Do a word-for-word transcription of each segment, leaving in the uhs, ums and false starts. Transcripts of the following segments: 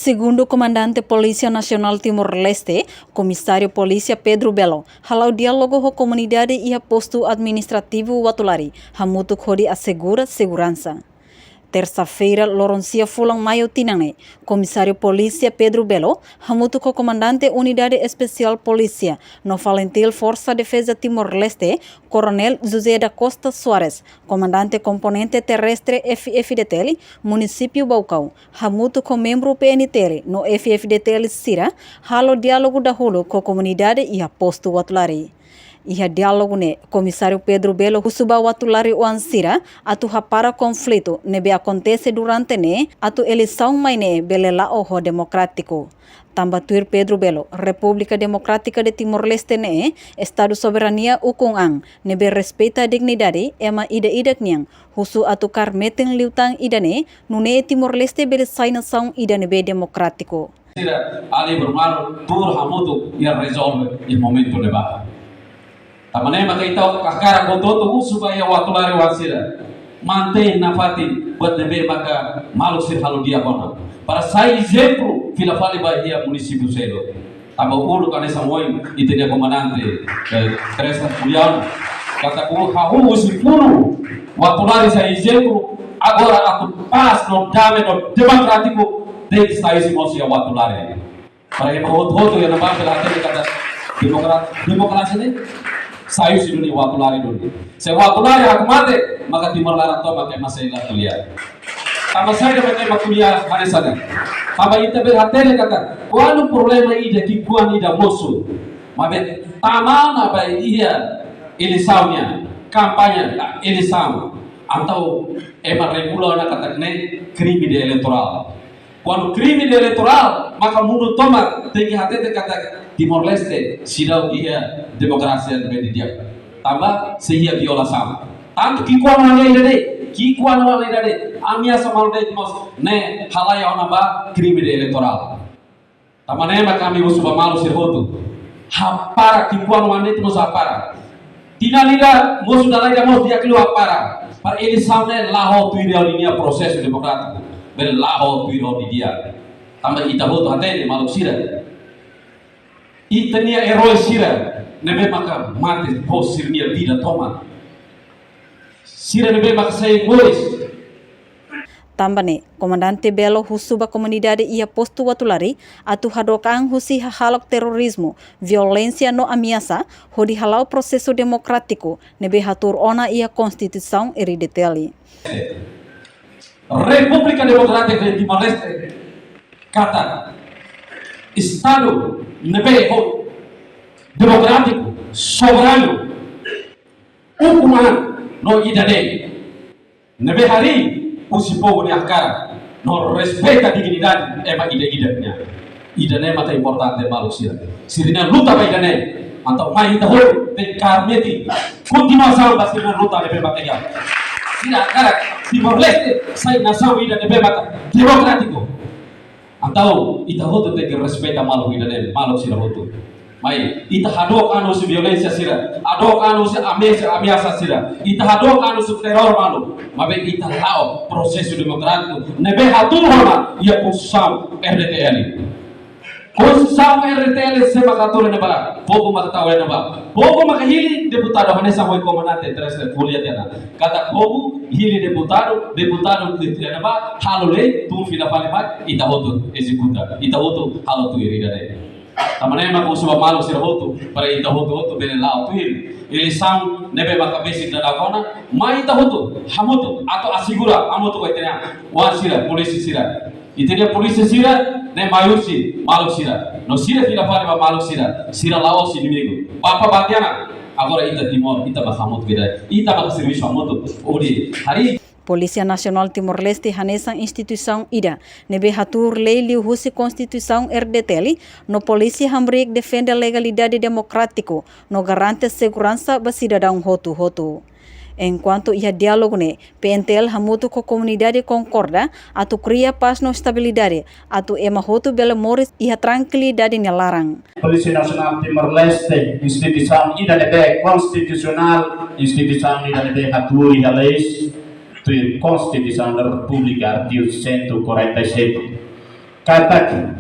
Segundu Komandante Polísia Nasionál Timor-Leste, Komisáriu Polísia Pedro Belo, hala'o diálogu ho komunidade iha Postu Administrativu Uatulari, hamutuk hodi asegura seguransa. Tersa-feira, loron sia fulan Maiu tinan ne'e, Komisáriu Polísia Pedro Belo, hamutuk ho Komandante Unidade Espesiál Polísia no FALINTIL Forsa Defeza Timor-Leste, Koronél José da Costa Soares, Komandante Komponente Terrestre F-FDTL, Munisípiu Baucau, hamutuk ho membru PNTL no F-FDTL sira, halo diálogu dahuluk ho komunidade iha Postu Uatulari. Iha diálogu ne'e, Komisáriu Pedro Belo husu ba Uatulari oan sira atu hapara konflitu ne'ebé akontese durante ne'e atu eleisaun mai ne'e bele la'o ho demokrátiku. Tanba tuir Pedro Belo, Repúblika Demokrátika de Timor-Leste ne'e estadu soberania ukun an ne'ebé respeita dignidade ema ida-idak nian, husu atu kaer metin liután ida-ne'e, nune'e Timor-Leste bele sai nasaun ida ne'ebé demokrátiku. Sira, alin bermalu, tuur hamutuk, iha rezolve iha momentu ne'ebá. Tanba ne'e maka ita hakarak hotu-hotu husu ba iha Uatulari oan sira. Mantein nafatin buat ne'ebé maka maluk sira halo di'ak ona. Para sai ezemplu fila fali ba iha munisípiu seluk. Tanba uluk hanesan ohin ita-nia komandante, eh, Teresa Juliano. Katak hahú husi funu Uatulari sai ezemplu, agora atu pás no dame no demokrátiku, tenke sai husi mosu iha Uatulari. Para ema hotu-hotu iha ne'ebá bele hatene katak demokrat-, demokrasia ne'e sai husi duni Uatulari duni. Se Uatulari hakmatek, maka Timor laran tomak ema sei la ko'alia. Tanba saida maka ema ko'alia hanesan ne'e? Tanba ita bele hatene katak, kuandu problema ida, ki'ikoan ida mosu, maibé tama ona ba iha eleisaun nian, kampaña, ah, eleisaun, entaun ema regula ona katak ne'e krime de eleitorál. Kuandu krime de eleitorál, maka mundu tomak tenke hatete katak Timor-Leste seidauk iha demokrasia ne'ebé di'ak. Tanba sei iha violasaun. Tantu ki'ikoan nia ida de'it, ki'ikoan nia ida de'it, ameasa malu de'it mós ne'e halai ona ba krime de eleitorál. Tanba ne'e maka ami husu ba maluk sira hotu. Hapara ki'ikoan nia de'it mós hapara. Tinan ida mosu, dala ida mosu, di'ak liu hapara. Para eleisaun ne'e la'o tuir ha'u-nia prosesu demokrátiku. Bele la'o tuir ha'u-nia di'ak. Tanba ita hotu hatene maluk sira. Ita-nia erói sira ne'ebé maka mate fó sira-nia vida tomak. Sira ne'ebé maka sai moris. Tanba ne'e, Komandante Belo husu ba komunidade iha Postu Uatulari atu hadook an husi hahalok terorizmu, violénsia no ameasa, hodi hala'o prosesu demokrátiku ne'ebé hatuur ona iha Konstituisaun R D T L. Repúblika Demokrátika de Timor-Leste katak estadu ne'ebé ho demokrátiku, soberanu, ukun an no ida de'it. Ne'ebé harii husi povu nia hakarak no respeita dignidade ema ida-idak nian. Ida-ne'e maka importante maluk sira. Sira-nia luta ba ida-ne'e. Entaun mai ita hotu tenke kaer metin kontinuasaun ba sira-nia luta ne'ebé maka iha. Sira hakarak Timor-Leste sai nasaun ida ne'ebé maka demokrátiku. Entaun ita hotu tenke respeita maluk ida-ne'e, maluk sira hotu. Mai, ita hadook an husi violénsia sira, hadook an husi ameasa, ameasa sira. Ita hadook an husi teror malu. Maibé ita la'o prosesu demokrátiku ne'ebé hatuur ona iha Konstituisaun R D T L. Konstituisaun R D T L sé maka hatuur iha ne'ebá, povu maka tau iha ne'ebá. Povu maka hili deputadu, hanesan ohin Komandante Teresa ko'alia tiha ona. Katak povu hili deputadu, deputadu iha ne'ebá, halo lei, tun fila fali mai, ita hotu ezekuta, ita hotu halo tuir ida-ne'e. Tanba ne'e maka husu ba maluk sira hotu, para ita hotu-hotu bele la'o tuir eleisaun ne'ebé maka besik daudaun ona, mai ita hotu hamutuk atu asegura hamutuk ho ita-nia oan sira, polísia sira. Ita-nia polísia sira ne'e mai husi maluk sira. No sira fila fali ba maluk sira, sira la'ós inimigu. Bapa batiana, agora ita Timor, ita maka hamutuk beda, ita maka servisu hamutuk. Hodi harii. Polísia Nasionál Timor-Leste hanesan instituisaun ida ne'ebé hatuur lei liuhusi Konstituisaun R D T L, no polísia hamriik defende legalidade demokrátiku no garante seguransa ba sidadaun hotu-hotu. Enkuantu iha diálogu ne'e, P N T L hamutuk ho komunidade konkorda atu kria pás no estabilidade, atu ema hotu bele moris iha trankilidade nia laran. Polísia Nasionál Timor-Leste, instituisaun ida ne'ebé konstitusionál, instituisaun ida ne'ebé hatuur iha leis, tuir Konstituisaun da Repúblika, artigu cento e quarenta e sete. Katak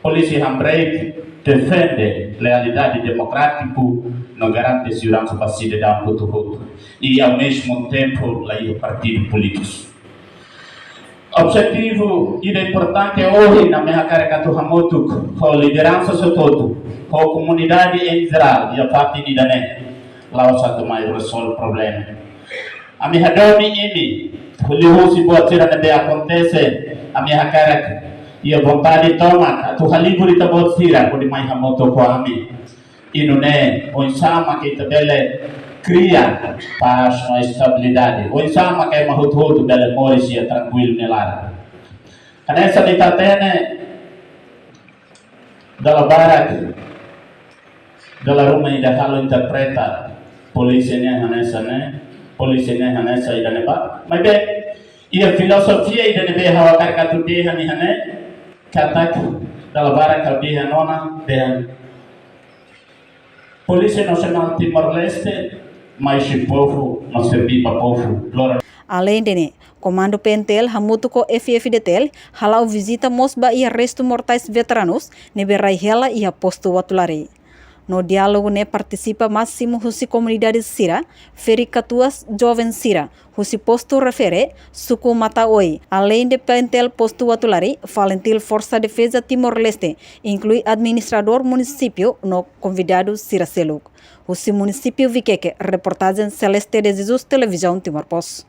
polísia hamriik defende lealdade demokrátiku no garante seguransa ba sidadaun hotu-hotu. I ao mesmo tempo laiha partidu polítiku. Objetivu ida importante ohin ami hakarak atu hamutuk ho lideransa hotu-hotu, ho komunidade em geral, iha fatin ida-ne'e, la'ós atu mai rezolve problema. Ami hadomi imi, liuhusi buat sira ne'ebé akontese, ami hakarak iha vontade tomak atu halibur ita-boot sira hodi mai hamutuk ho ami. I nune'e, oinsá mak ita bele kria pás no estabilidade. Oinsá mak ema hotu-hotu bele moris iha trankuilu nia laran. Hanesan ita hatene, dala barak, dala ruma ida halo interpreta polísia ne'e hanesan ne'e, polísia ne'e hanesan ida-ne'ebá. Maibé, iha filozofia ida ne'ebé ha'u hakarak atu dehan iha ne'e, katak dala barak ha'u dehan ona, dehan Polísia Nasionál Timor-Leste, mai husi povu, no serví ba povu. Loron. Aleinde ne'e, Komandu P N T L hamutuk ho F F D T L hala'o vizita mós ba iha restu mortais veteranus ne'ebé rai hela iha postu Uatulari. No diálogu ne'e partisipa másimu husi komunidade sira, ferik-katuas joven sira, husi postu refere, suku Mata-Oe, aleinde P N T L postu Uatulari, FALINTIL Forsa Defeza Timor-Leste, inklui administradór munisípiu no konvidadu sira seluk. Husi munisípiu Viqueque, reportajen Celeste de Jesus, Televizaun Timor Post.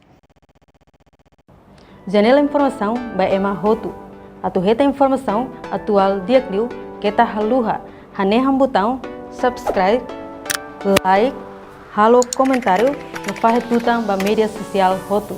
Janela informasaun ba ema hotu. Atu hetan informasaun atuál di'ak liu keta haluha hanehan butaun subscribe, like, halo komentáriu no fahe tutan ba média sosiál hotu.